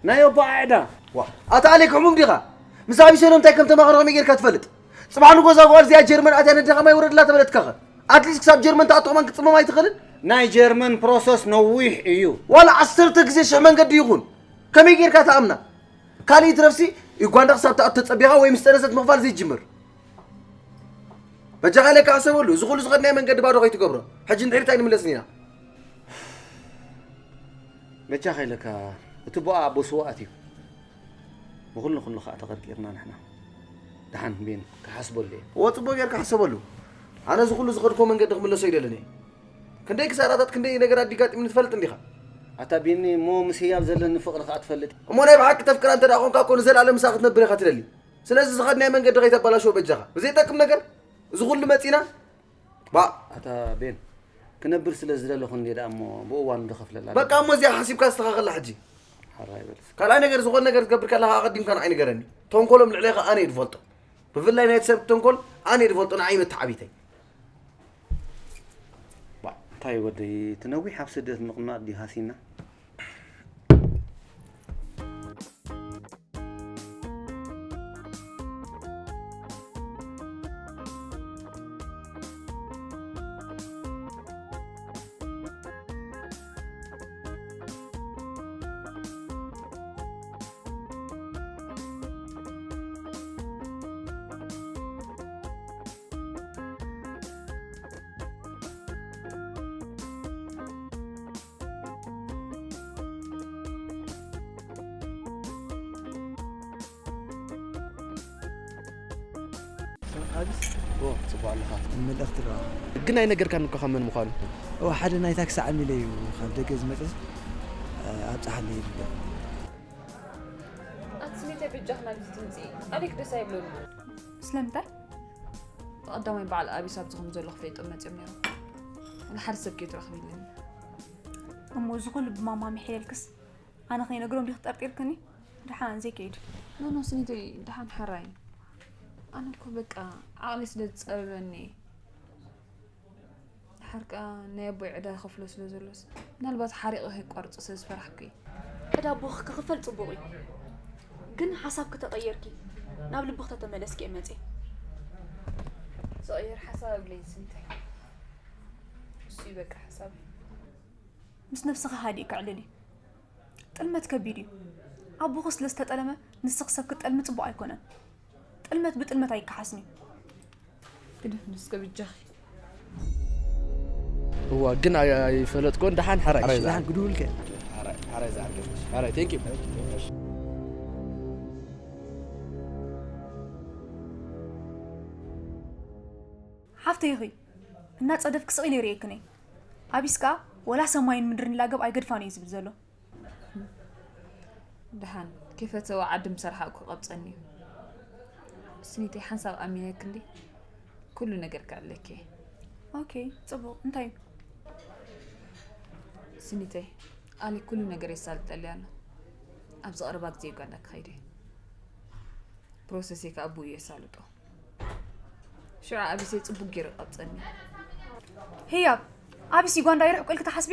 ናይ ኣቦኣ ዕዳ። ዋ ኣታ ኣሌክ ሕሙም ዲኻ? ምስ ኣቢሰሎም እንታይ ከም ተማኽሮ ከመይ ጌርካ ትፈልጥ? ጽባሕ ንጎ እዛ ጓል እዚኣ ጀርመን ኣትያ ነደኻ ማይ ውረድላ ተበለትካኸ? ኣትሊስት ክሳብ ጀርመን ትኣቱ ከማን ክትጽመም ኣይትኽእልን? ናይ ጀርመን ፕሮሰስ ነዊሕ እዩ። ዋላ ዓሰርተ ግዜ ሽሕ መንገዲ ይኹን ከመይ ጌርካ ትኣምና? ካልእ ይትረፍሲ ዩጋንዳ ክሳብ ትኣቱ ተጸቢኻ ወይ ምስ ጠነሰት ምኽፋል ዘይትጅምር። በጃኻ ኢለካ ሕሰበሉ፣ እዚ ኩሉ ዝኸድናዮ መንገዲ ባዶ ከይትገብሮ። ሕጂ እንድሕር እንታይ ንምለስን ኢና? በጃኻ ኢለካ እቲ ቦኣ ኣቦ ስውኣት እዩ። ብኹሉ ኩሉ ከዓ ተቐርቂርና ንሕና። ደሓን ቤን ክሓስበሉ እየ። እወ ጽቡቕ ጌርካ ሕሰበሉ። ኣነ እዚ ኩሉ ዝኸድኮ መንገዲ ክምለሶ ኣይደልን እየ። ክንደይ ክሳራታት ክንደይ ነገር ኣዲጋጢምኒ ትፈልጥ እንዲኻ? ኣታ ቢኒ እሞ ምስ ህያብ ዘለኒ ፍቕሪ ከዓ ትፈልጥ። እሞ ናይ ብሓቂ ተፍቅራ እንተ ደኣ ኾንካ እኮ ንዘለኣለም ምሳኻ ክትነብር ኢኻ ትደሊ። ስለዚ ዝኸድናዮ መንገዲ ከይተበላሽዎ በጃኻ። ብዘይጠቅም ነገር እዚ ኩሉ መጺና ባ ኣታ ቤን ክነብር ስለ ዝደለኹ እንዴ ደኣ እሞ ብእዋኑ ዶ ከፍለላ በቃ እሞ እዚኣ ሓሲብካ ኣስተኻኸላ ሕጂ። ሓራይ በል እስኪ። ካልኣይ ነገር ዝኾነ ነገር ትገብር ከለኻ ኣቐዲምካ ንዓይ ንገረኒ። ተንኮሎም ልዕሌኻ ኣነ እየ ዝፈልጦ። ብፍላይ ናይቲ ሰብ ተንኮል ኣነ እየ ዝፈልጦ ንዓይ መተዓቢተይ። ባ እንታይ ወደይ እቲ ነዊሕ ኣብ ስደት ምቕማጥ ድዩ ሃሲና? ጽቡቕ ኣለኻ። መልእኽቲ ዶ? ግን ኣይነገርካን እኮ ካብ መን ምዃኑ። እወ ሓደ ናይ ታክሲ ዓሚለ እዩ ካብ ደገ ዝመጽእ ኣብጽሓለይ ኢሉ። ኣቲ ስኒተይ በጃኺ ናብዚ ትምጺ ኣሌክ ደስ ኣይብለኒ። ስለምንታይ? ብቐዳማይ በዓል ኣቢስ ኣብዚ ከም ዘለኹ ፈሊጦም መጺኦም ነይሮም። ንሓደ ሰብ ከይትረኽቢ ኢለኒ። እሞ እዚ ኩሉ ብማማ ምሒለልክስ ኣነ ከይነግሮም ዲኺ ጠርጢርክኒ? ደሓን ዘይከይድ። ኖኖ ስኒተይ ደሓን ሕራይ። ኣነ እኮ በቃ ዓቕሊ ስለ ዝጸበበኒ። ድሓር ከኣ ናይ ኣቦይ ዕዳ ይኸፍሎ ስለ ዘሎስ ምናልባት ሓሪቑ ከየቋርጾ ስለ ዝፈራሕኩ እየ። ዕዳ ኣቦኺ ክኽፈል ጽቡቕ እዩ፣ ግን ሓሳብኪ ተቐየርኪ ናብ ልብኺ ተተመለስኪ እየ መጽየ። ዝቕየር ሓሳብ የብለይን ስኒተይ፣ እሱ እዩ በቃ ሓሳበይ። ምስ ነብስኺ ሃዲእኪ ዕልሊ። ጥልመት ከቢድ እዩ። ኣቦኺ ስለ ዝተጠለመ ንስኺ ሰብ ክትጠልሚ ጽቡቕ ኣይኮነን። ጥልመት ብጥልመት ኣይከሓስን እዩ። ግደፍኒ እስከ ብጃኺ። እዋ ግን ኣይ- ኣይፈለጥኩን። ደሓን ሓራይ እሺ፣ ደሓን ግድውልከ። ሓራይ ዝዓርከይ ሓራይ thank you። ሓፍተይ ኢኺ እናጸደፍኪ ስቕ ኢለ ይርእየክን እየ። ኣቢስ ከኣ ወላ ሰማይን ምድርን ይላገብ ኣይገድፋን እየ ዝብል ዘሎ። ደሓን ከይፈተወ ዓዲ ምሰርሓ እኮ ቀብጸኒ እዩ። ስኒተይ ሓንሳብ ኣሚነክንዲ ኩሉ ነገር ክዕለኪ እየ። ኦኬ ጽቡቕ እንታይ እዩ? ስኒተይ ኣሊ ኩሉ ነገር የሳልጠሊ ኣሎ። ኣብዚ ቀረባ ግዜ ዩጋንዳ ክኸይድ እየ። ፕሮሰሰይ ከኣ ብኡ እየ የሳልጦ። ሽዑ ኣቢሰይ ጽቡቕ ገይሩ ይቐብጸኒ። ህያብ ኣቢስ ዩጋንዳ ይርሕቆ ኢልኪ ትሓስቢ?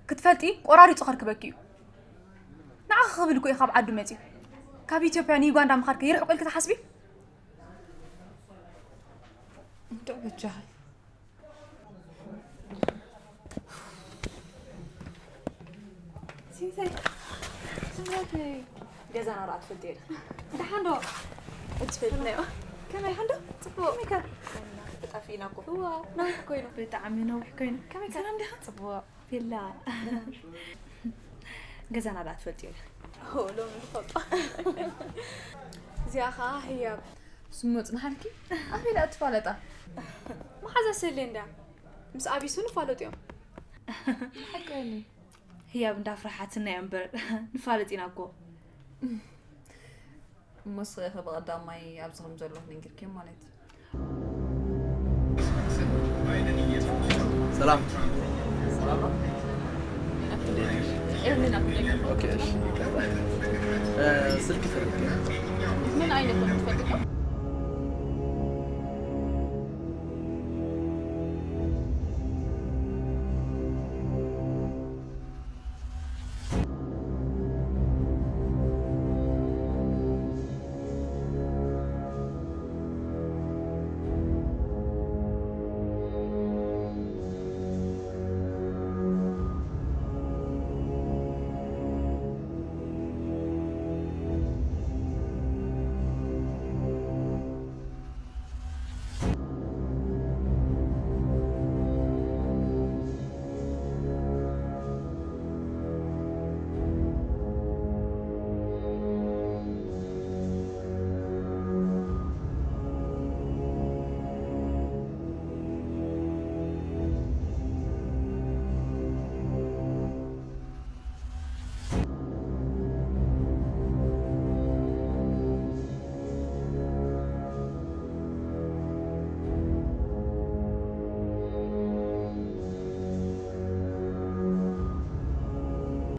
ክትፈልጢ ቆራሪጹ ከርክበኪ እዩ። ንዓኺ ክብል እኮ እዩ ካብ ዓዱ መጺኡ። ካብ ኢትዮጵያ ንዩጋንዳ ምኻድኪ ይርሕቆ ኢልኪ ትሓስቢ? እንድዕ በጃኺ። ሲንታይ ስምረተይ ገዛና ርኣ ትፈልጥዮ ዲኺ? ደሓን ዶ? እትፈልጥናዮ ከመይ ሓንዶ? ጽቡቕ ከመይ ከ? ተጣፊእና እኮ እዋ ነዊሕ ኮይኑ። ብጣዕሚ ነዊሕ ኮይኑ። ከመይ ከ? ሰላም ዲኻ? ጽቡቕ ቤላ ገዛና ርኣ ትፈልጥዮ ዲኺ? ኦ ሎሚ ንፈልጦ። እዚኣ ኸኣ ህያብ። ስሙ ጽንሓልኪ ኣበይ ደኣ ትፋለጣ? መሓዛ ሰሌ እንዳ ምስ ኣቢሱ ንፋለጥ እዮም። ሓቀኒ ህያብ እንዳፍርሓትና እያ እምበር ንፋለጥ ኢና እኮ። እሞ ንስኺ ኢኺ ብቐዳማይ ኣብዚ ከም ዘለኹ ነጊርክዮም ማለት እዩ። ሰላም። ሰላም ነው? እንዴት ነሽ? ኤርሚን አትጠይቅም? ኦኬ፣ እሺ፣ ይቅርታ። እ፣ ስልክ ፈልጌ ነው። ምን አይነት ነው የምትፈልገው?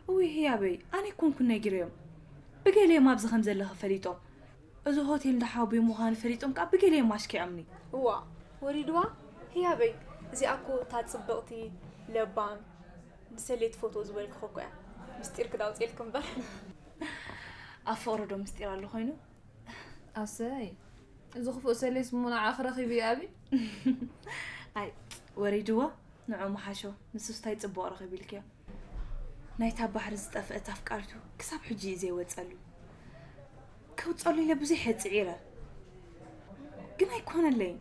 ውይ ህያበይ፣ ኣነ ኮንኩ ነጊረዮም። ብገሊኦም ኣብዚ ከም ዘለኺ ፈሊጦም። እዚ ሆቴል እንዳ ሓወቦይ ምዃኑ ፈሊጦም ከኣ ብገሊኦም ኣሽኪዖምኒ። እዋ፣ ወሪድዋ? ህያበይ፣ እዚኣ እኮ እታ ጽብቕቲ፣ ለባም፣ ንሰሌ ትፈትዎ ዝበልክኹ እኮ እያ። ምስጢር ክዳውፅኤልክ እምበር። ኣብ ፍቕሪ ዶ ምስጢር ኣሎ ኮይኑ? ኣሰይ፣ እዚ ክፉእ ሰሌስ እሞ ንዓኺ ረኺቡ እዩ፣ ኣቢ። ኣይ፣ ወሪድዋ? ንዑ ምሓሾ፣ ንሱስ ታይ ጽቡቕ ረኺቡ ኢልክዮ? ናይታ ባሕሪ ዝጠፍአት ኣፍቃርቱ ክሳብ ሕጂ እዩ ዘይወጸሉ። ከውጸሉ ኢለ ብዙሕ እየ ጽዒረ፣ ግን ኣይኮነለይን።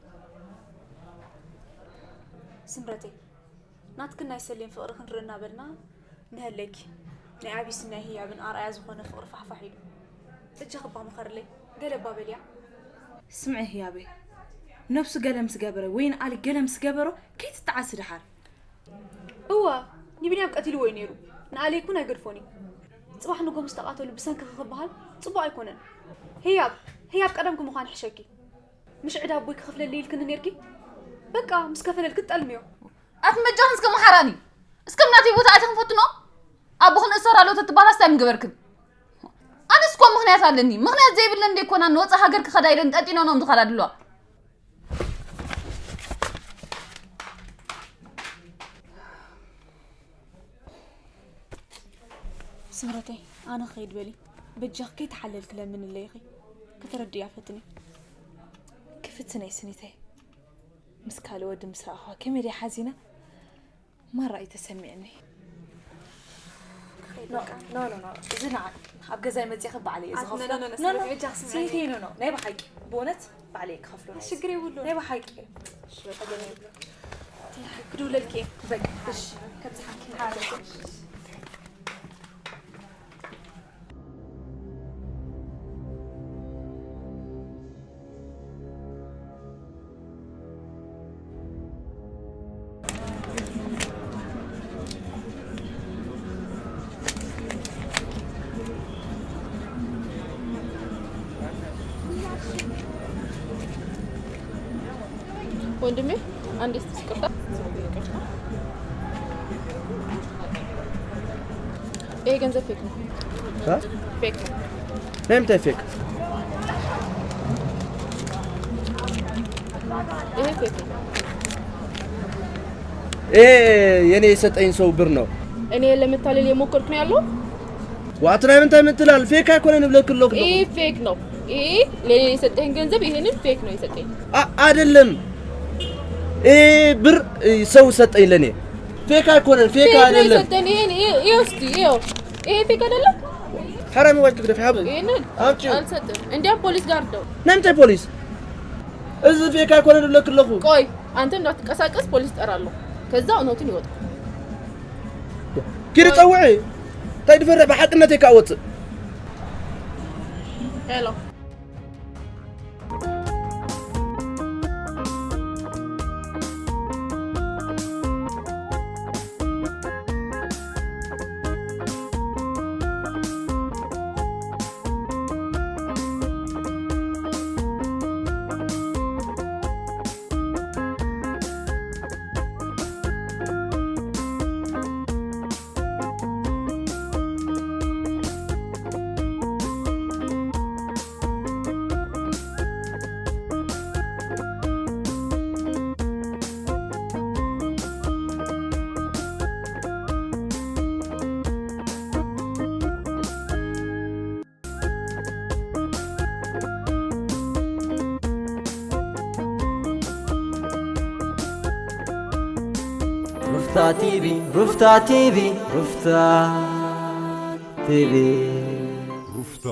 ስምረተይ፣ ናትክን ናይ ሰሌን ፍቕሪ ክንርኢ እናበልና ንሀለኪ፣ ናይ ኣቢስን ናይ ህያብን ኣርኣያ ዝኾነ ፍቕሪ ፋሕፋሕ ኢሉ። በጃኺ እባ ምኸርለይ፣ ገለ እባ በልያ። ስምዒ ህያበይ፣ ነብሱ ገለ ምስ ገበረ ወይ ንኣሊ ገለ ምስ ገበሮ ከይትጠዓሲ ደሓር። እወ፣ ንቢንያም ቀቲልዎ እዩ ነይሩ። ንኣለይ እውን ኣይገድፎን እዩ። ጽባሕ ንጎ ምስ ተቓተሉ ብሰንክኺ ክበሃል ጽቡቕ ኣይኮነን። ህያብ፣ ህያብ ቀደምኪ ምዃን ይሕሸኪ። ምሽ ዕዳ ኣቦይ ክኸፍለለይ ኢልክኒ ነይርኪ? በቃ፣ ምስ ከፈለልኪ ትጠልምዮ። ኣቲ መጃኹም እስከ መሓራኒ። እስከ ናተይ ቦታ ኣቲኹም ፈትኖ። ኣቦኽን እሰር ኣሎ ተትባላስ እንታይ ምገበርክን? ኣነስ እኮ ምኽንያት ኣለኒ። ምኽንያት ዘይብለን እንደ ይኮና ንወጻእ ሃገር ክኸዳ ኢለን ጠጢኖኖም ዝኸዳ ድለዋ። ስምረተይ፣ ኣነ ክኸይድ በሊ። በጃኺ ከይተሓለልኪ ለምንለይ ኢኺ። ከተረድእያ ፈትኒ። ክፍትነይ ስኒተይ። ምስ ካልእ ወዲ ምስ ረኣኹዋ ከመይ ድያ ሓዚና? ማራ እዩ ተሰሚዕኒ። ኖ፣ ኖ፣ ኖ፣ ኖ። እዚ ንዓይ ኣብ ገዛይ መጺእኺ ባዕለይ እየ ኣት-፣ ኖ፣ ዝኸፍሎ። ኖ፣ ኖ፣ ኖ፣ ኖ። ስምዒ፣ በጃኺ ስምዒ። ስኒተይ፣ ኖ፣ ኖ። ናይ ብሓቂ፣ ብእውነት ባዕለይ እየ ክኸፍሎ ናይ ሽግር የብሉን። ናይ ብሓቂ። እሺ፣ በቃ ገለ ይብሎ። ክድውለልኪ እየ። በቃ፣ እሺ፣ ከብጽሓኪ። ወንድሜ፣ አንዴ እስቲ ይቅርታ። ይቅርታ። ይሄ ገንዘብ ፌክ ነው። እ? ፌክ ነው። ናይ ምንታይ ፌክ? ይሄ ፌክ ነው። ይሄ የኔ የሰጠኝ ሰው ብር ነው። እኔ ለመታለል የሞከርኩ ነው ያለው። ዋት ናይ ምንታይ ምትላል? ፌክ ኣይኮነን እብለኪ ኣለኹ። ይሄ ፌክ ነው። ይሄ ለኔ የሰጠኝ ገንዘብ፣ ይሄንን ፌክ ነው የሰጠኝ። አ-፣ አይደለም። ይሄ ብር፣ እ፣ ሰው ሰጠኝ ለኔ። ፌክ አይኮነን፣ ፌክ ፌክ ነው አይደለም። የሰጠኝ። ይሄን፣ ይሄ፣ ይሄ እስቲ፣ ይሄው። ይሄ ፌክ አይደለም? ሐራም ዋጅ ትግደፍ ያበ። ይሄንን አምጪው። አልሰጥም። እንዲያውም ፖሊስ ጋር ደው። ናይ ምንታይ ፖሊስ? እዚ ፌክ ኣይኮነን እብለኪ ኣለኹ። ቆይ፣ አንተ እንዳትንቀሳቀስ ፖሊስ እጠራለሁ። ከዛ እውነቱን ይወጣል። ኪዲ ጸውዒ። እንታይ ድፈርሕ ብሓቅነተይ ክወጽእ። ሄሎ። ሩፍታ ቲቪ ሩፍታ ቲቪ ሩፍታ ቲቪ ሩፍታ